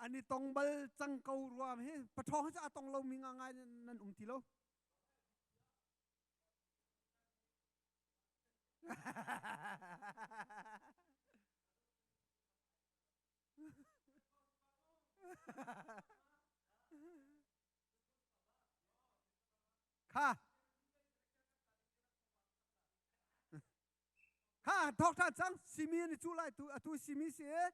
An i tong bal cang ko ruam hi paṭhawng hi cu a tong lomi ngangai nan um ti lo. Kha kha thawk ṭhan cang simi an i cuh lai tu atu simi si i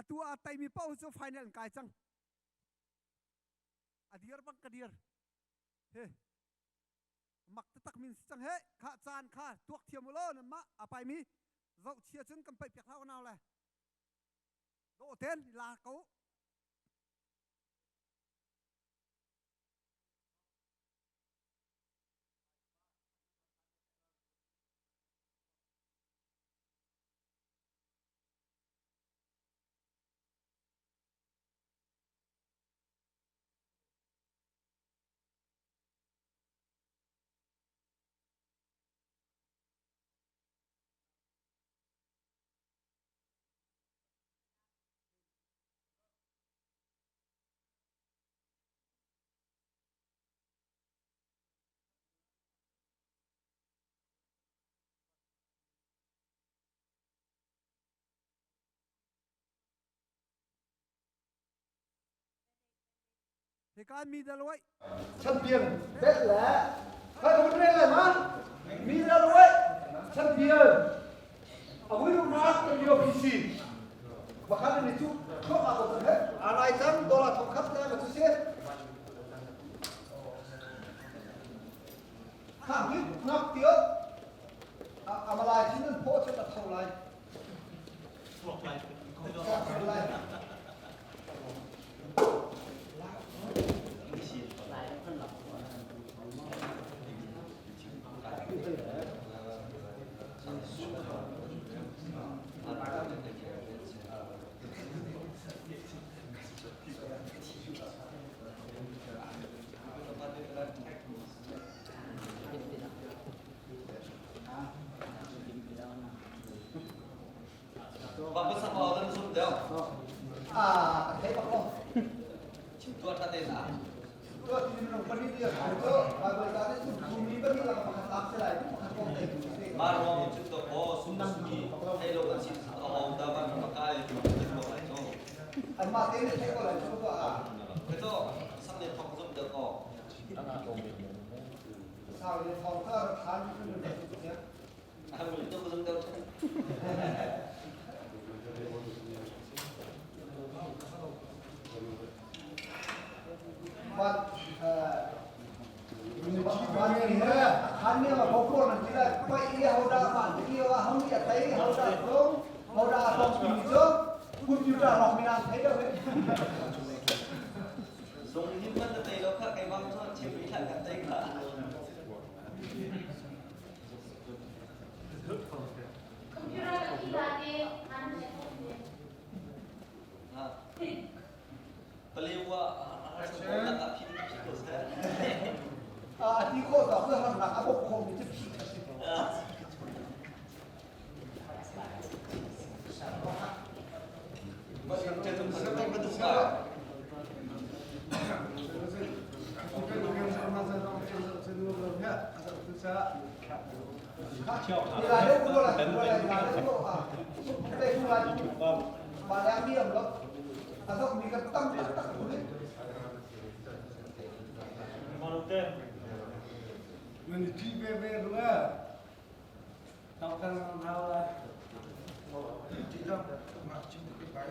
atu a teimi paoh cu final an kai cang a dir bang ka dir he mak taktak min si cang he kha caan kha tuak thiam u law nan mah a paimi zoh chia cun kan paih piak hlah nau le dawh ten la ko. Hika mi dal wai. Champion bel le kai hun re lai ma mi dal wai champion avui ma WPC bakhan ni chu thok a ko he alai chang dola thok khat na ma chu se kha hi ngak tio amalai chin an pho chat a tho lai chuak lai. Ah, thei bak lo. Tuah ṭha te na. Tuah ti minung pahnih ti a cu Bible ca nih cun thumi pahnih lak pakhat lak si lai pakhat kong te si. Ma ruang cu to ko sum sumi thei lo kan si a hong da van ma kai tu tu lai to. Anmah te nih thei ko lai cu to ah. Ke to sang le thong zum de ko. Sau le thong ka than tu ne tu sia. Zung him man na tei lo kha keimah cu chim rih hlah kan tei kha. Palewa A ti khawh tak cu harnak a bawk khomi cu phih a si. Mình chi về về đúng không? Tao tao nào là chỉ đâu mà chỉ một cái bài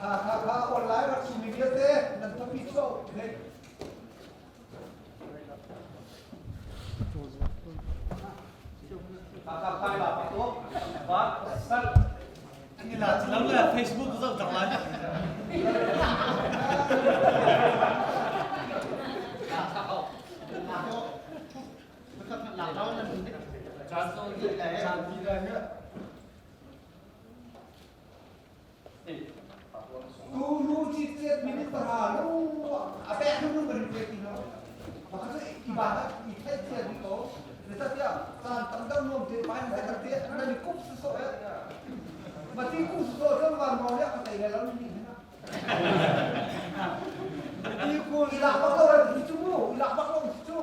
Hakha online rak simi vialte nan thapi cio hei. Hakha phai la pa to ba sal Ni la lam le Facebook zoh cang lai. Tu. Lu ci cet minute pahra lu a pek lu lu kan pe ti no. Maka cu i ba i theih cia dih ko. Zeicahtiah caan tam deuh nuam te pai na kan te nan i kup sawsawh eh. Mati kup sawsawh cun van rawl ya ka tei lai lo ni hin. I lak bak lo ti cu mu, i lak bak lo ti cu.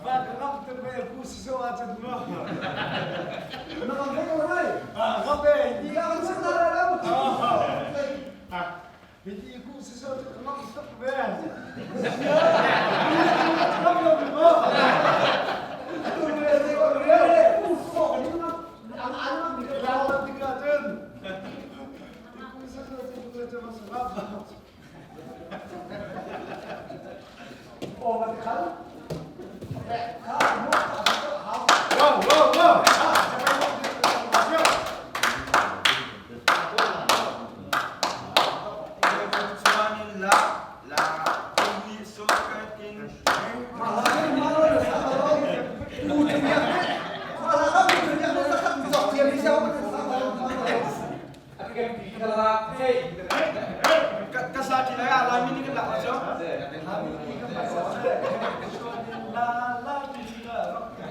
Van ka ngam te me ku sawsawh ahcun mu. Na ngam ve ko lai. Ah, ngam ve. I lak an na la lo. Hiti ku sawsawh cu ka ngam tuk ve. Ngam lo mi maw? Tu le te ko le ku sawsawh kan ngam. Ang an ngam ni ka Lak tikah cun. Ku sawsawh cu ku cu ma sangap. Oh, mà khăn. Mẹ khá mua hao. Wow, wow, wow. Mà là cái mà nó là sao đó. U thì nhạc đấy. Mà là không thì nhạc nó sắc dọc tiền đi sao mà sao đó. Ka sa ti lai a lai mi ni kan lak la cho. La la ti la rock ka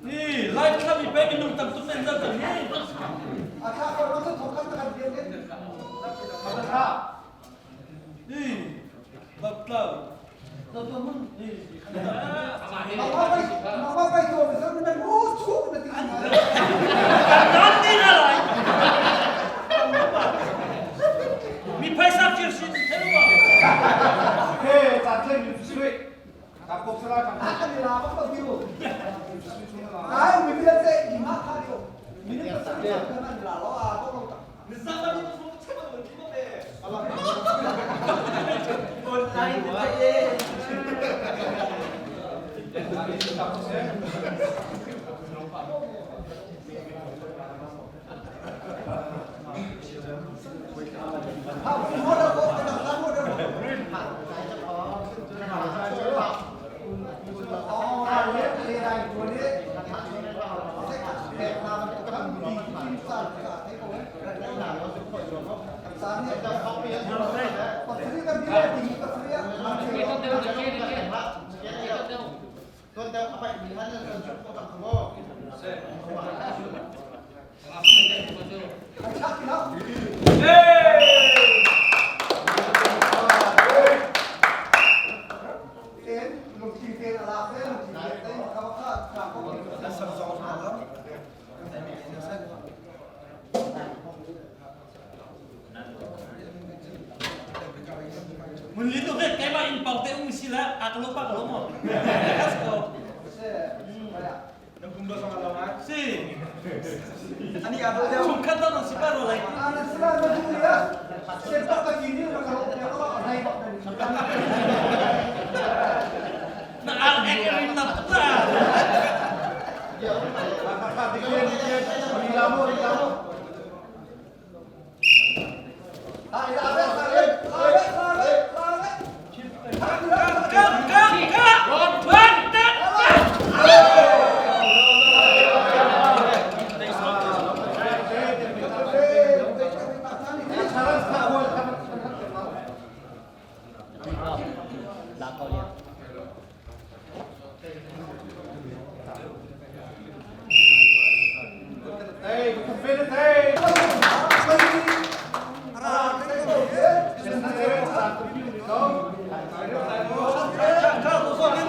Ni live thla mi pe minung tam tuk nan zan cang hi. Ni bak tlau. Ni nan ni na lai. Mi phaisa fir sin thelu ma. Mun li tu ve kai ma in pau te ung si la a ka lo pa ka lo mo. Let's go. Si. Ani a do deu. Chung khat da si pa ro lai. Na a ek rin na ta. Ka ka ka. One ta. Ka ko so min.